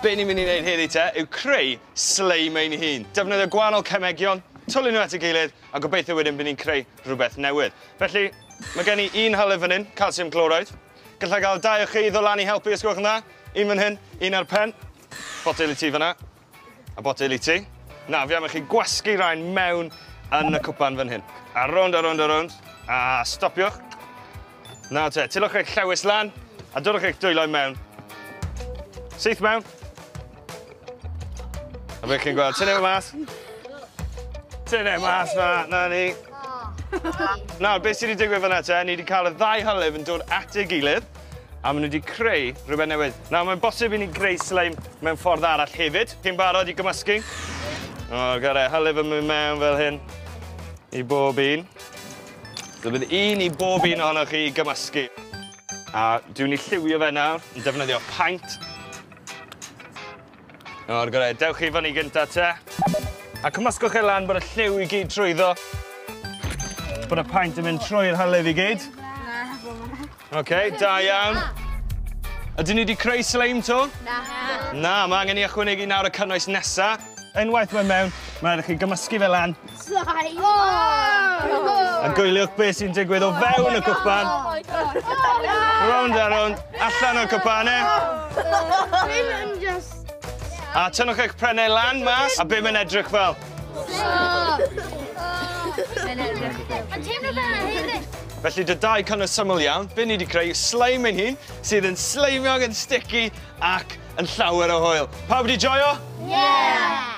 be ni'n mynd i wneud heddi te yw creu slime ein hun. Defnyddio gwahanol cemegion, twlu nhw at ei gilydd, a gobeithio wedyn bydd ni'n creu rhywbeth newydd. Felly, mae gen i un hylif fan hyn, calcium chloride. Gallai gael dau o chi i ddod lan i helpu os gwelwch yn dda. Un fan hyn, un ar pen. Botel i ti fan'na, a botel i ti. Na, fi am i chi gwasgu rhain mewn yn y cwpan fan hyn. A rownd a rownd a rownd, a stopiwch. Nawr te, tylwch eich llewys lan, a dodwch eich dwylo i mewn. Syth mewn. A fe chi'n gweld, tynnu fe mas. Tynnu mas fa, na ni. Nawr, beth sydd wedi digwydd fan'na te, ni wedi cael y ddau hylif yn dod at ei gilydd, a maen nhw wedi creu rhywbeth newydd. Nawr, mae'n bosib i ni greu slime mewn ffordd arall hefyd. Chi'n barod i gymysgu? O, gyda hylif yn mynd mewn fel hyn i bob un. So bydd un i bob un ohonoch chi i gymysgu. A dwi'n ei lliwio fe nawr yn defnyddio paent. O'r gorau, dewch chi fyny gynta te. A cymysgwch e lan bod y lliw i gyd trwyddo. Bod y paent yn mynd trwy'r hylif i gyd. OK, da iawn. Ydyn ni wedi creu slime to? Na. Na, mae angen i ychwanegu nawr y cynnwys nesa. Unwaith mae mewn, mae rhaid i chi gymysgu fe lan. Slime! Oh! A gwyliwch beth sy'n digwydd o fewn y cwpan. Oh my God. Rownd a rownd, allan o'r cwpanau. Ddim yn just... A tynnwch eich prennau lan mas, a be mae'n edrych fel? Mae'n edrych fel. Mae'n teimlo fel hefyd. Felly, dy dau cynnwys syml iawn, be ni wedi creu yw slime ein hun, sydd yn sleimiog, yn sticky ac yn llawer o hwyl. Pawb wedi joio? Yeah!